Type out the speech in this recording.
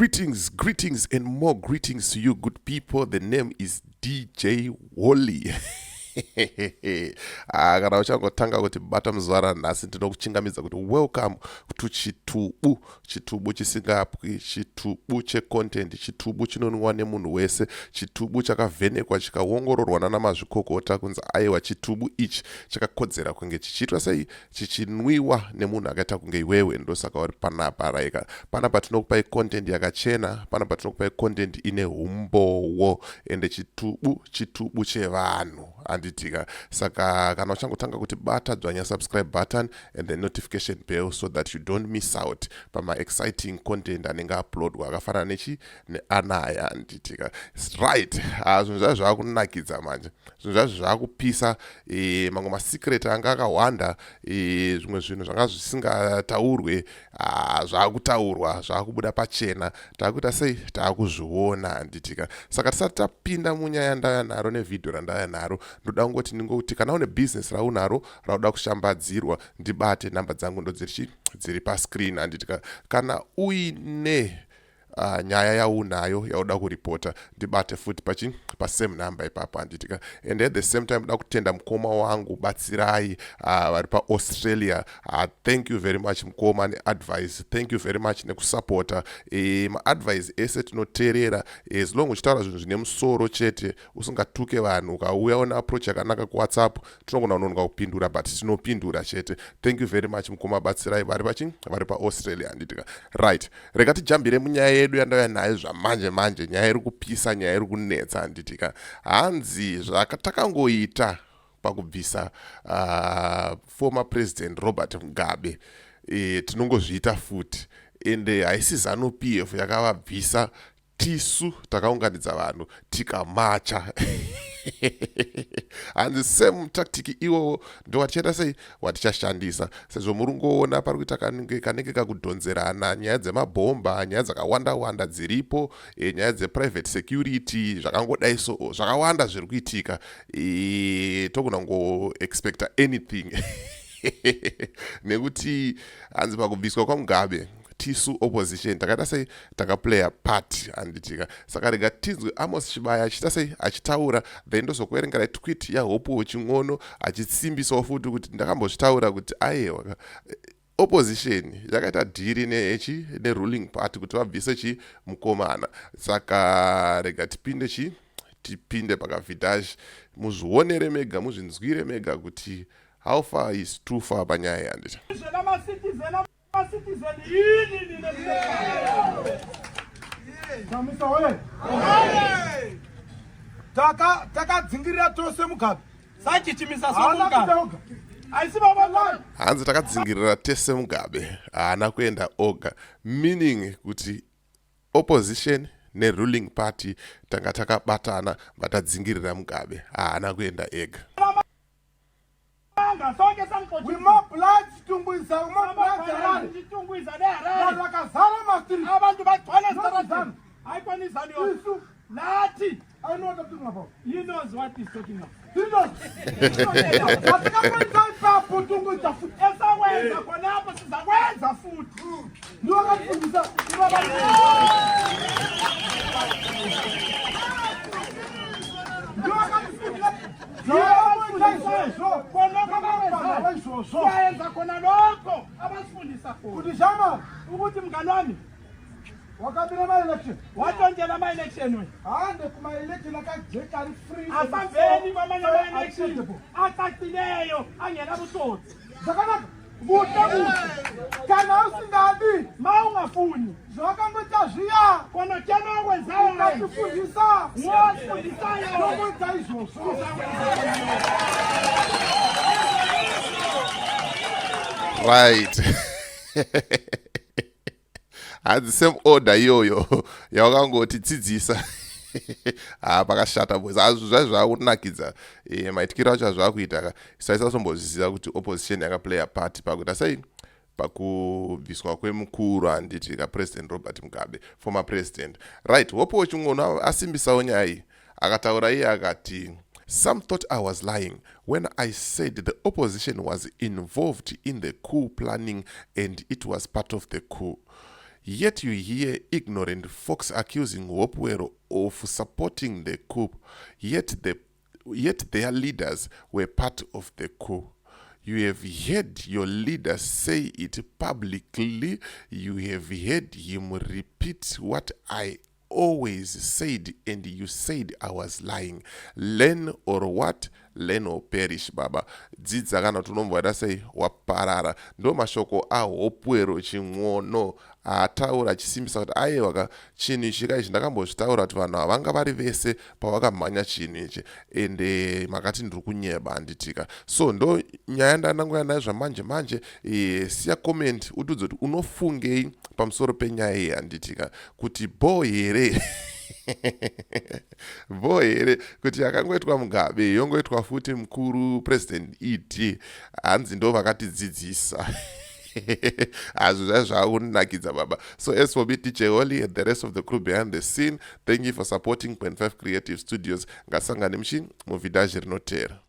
Greetings, greetings, and more greetings to you, good people. The name is DJ Wally. Ah, kana uchangotanga kuti bata muzuva ranhasi ndinokuchingamidza kuti welcome to chitubu chitubu chisingapwi chitubu checontent chitubu chinonwiwa nemunhu wese chitubu chakavhenekwa chikaongororwa nana mazvikokota kunzi aiwa chitubu ichi chakakodzera kunge chichiitwa sei chichinwiwa nemunhu akaita kunge iwewe ndosaka uri panapa raika panapa tinokupai content yakachena panapa tinokupai content ine humbowo ende chitubu chitubu chevanhu handitika saka kana uchangotanga kuti bata dzvanya subscribe button and the notification bell so that you don't miss out pamaexciting content anenge uploadwa akafanana nechi neanaya handitika right ah, zvinhu zvazvo zvakunakidza manje zvinhu zvazvo zvakupisa e, mamwe masecret anga akawanda e, zvimwe zvinhu zvanga zvisingataurwe ah, zvakutaurwa zvakubuda pachena takuita sei takuzviona handitika saka tisati tapinda munyaya yandauya naro nevhidhiyo randauya naro ndoda kungoti ndingoti kana une bhizinesi raunaro rauda kushambadzirwa ndibate nhamba dzangu ndodziri dziri pascreen handitika kana uine nyaya yaunayo yauda kuripota ndibate futi pachi pasame number ipapo handitika and at the same time da kutenda mukoma wangu batsirai vari paAustralia. Thank you very much mukoma neadvice. Thank you very much nekusapota. E, maadvice ese tinoteerera as long uchitaura zvinhu zvine musoro chete usingatuke vanhu. Ukauya une approach yakanaka kuWhatsApp tinogona kunonoka kupindura but tinopindura chete. Thank you very much mukoma batsirai vari pachi vari paAustralia handitika. Right, rega tijambire munyaya yedu yandauya nayo zvamanje manje. Nyaya iri kupisa, nyaya iri kunetsa handitika. Hanzi zvakatakangoita pakubvisa former President Robert Mugabe e, tinongozviita futi ende haisi ZANU PF yakavabvisa. Tisu takaunganidza vanhu tikamacha. Hanzi same tactic iwowo ndowatichaita sei watichashandisa sezvo muri kungoona pari kuita kanenge kakudhonzerana nyaya dzemabhomba, nyaya dzakawanda wanda dziripo e, nyaya dzeprivate security zvakangodai so zvakawanda zviri kuitika e, togona kungoexpecta anything nekuti hanzi pakubviswa kwaMugabe tisu opposition takaita sei takaplaya part handitika. Saka rega tinzwe Amos Chibaya achiita sei achitaura, then ndozokuverengerai tweet yaHope Chin'ono achisimbisawo futi kuti ndakambozvitaura kuti aiwa opposition yakaita dhiri nechi neruling party kuti vabvise chi mukomana. Saka rega tipinde chi tipinde pakavhidhaji muzvionere mega muzvinzwire mega kuti how far is too far panyaya yandita. Citizen yini nina? Chamisa oye! Takadzingirira tose Mugabe. Sachichimisa. Haana somugabe. Kuenda oga. Aisi baba. Hanzi takadzingirira tese Mugabe, haana kuenda oga, meaning kuti opposition neruling party tanga takabatana vatadzingirira Mugabe, haana kuenda ega. Anga sonke We samxothisa. Mobilize Chitungwiza, we mobilize Harare. Chitungwiza neHarare. Vanhu vakazara mastreet. Abantu bagcwele Not esitaradini. ZANU. Hayikhona iZANU yona. Isu. Nathi. I know what I'm talking about. He knows what he's talking about. Serious. Hatikakwanisa ipapo tongoita futi. Esakwenza khonapho sizakwenza futhi. Ndiwo vakatifundisa. Ndiwo vakatifundisa. Zvavakuita izvozvo. Khonokho izvozvo. Siyayenza khona lokho abasifundisa khona. Kuti shama ukuthi mngani wami wakabira maelection. Watshontshela ama-election wena. Hande kuma-election akajeka ari free. Asambeni kwamanye ama-election Acceptable. acacileyo angenabutsotsi. Zvakanaka. Kuhle kuhle. Kana usingadi ma ungafuni zvawakangoita zviya khona tshena okwenzayo ukatifundisa ngosifundisayo tongoita izvozvo. Right, hanzi same order iyoyo yawakangotidzidzisa. Ha, pakashata boys. Hazvo zvai zvakunakidza e, maitikiro acho azvakuita ka saisatombozviziva kuti opposition yakaplaya part pakuita sei pakubviswa kwemukuru handiti kaPresident Robert Mugabe, former president. Right, Hope Chin'ono asimbisawo nyaya iyi akataura iye akati, "Some thought I was lying when I said the opposition was involved in the coup planning and it was part of the coup." Yet you hear ignorant folks accusing Hopewell of supporting the coup, yet their leaders were part of the coup. You have heard your leader say it publicly. You have heard him repeat what I always said, and you said I was lying. Learn or what? Learn or perish, baba. Dzidza kana kuti unombwa sei waparara. Ndo mashoko aHopewell Chin'ono ataura achisimbisa kuti aiwa ka, chinhu ichi ka ichi ndakambozvitaura kuti vanhu havanga vari vese pavakamhanya chinhu ichi, ende makati ndiri kunyeba, handitika? So ndo nyaya ndandangoya nayo zvamanje manje. Siya comment utiudze kuti unofungei pamusoro penyaya iyi, handitika? Kuti bho here, bho here kuti yakangoitwa Mugabe yongoitwa futi mukuru President ED? Hanzi ndo vakatidzidzisa hazvo, zvai zvakunakidza baba. So as for me, DJ Holly and the rest of the crew behind the scene, thank you for supporting Point 5 Creative Studios. Ngasangane muchi muvhidhazhi rinotera.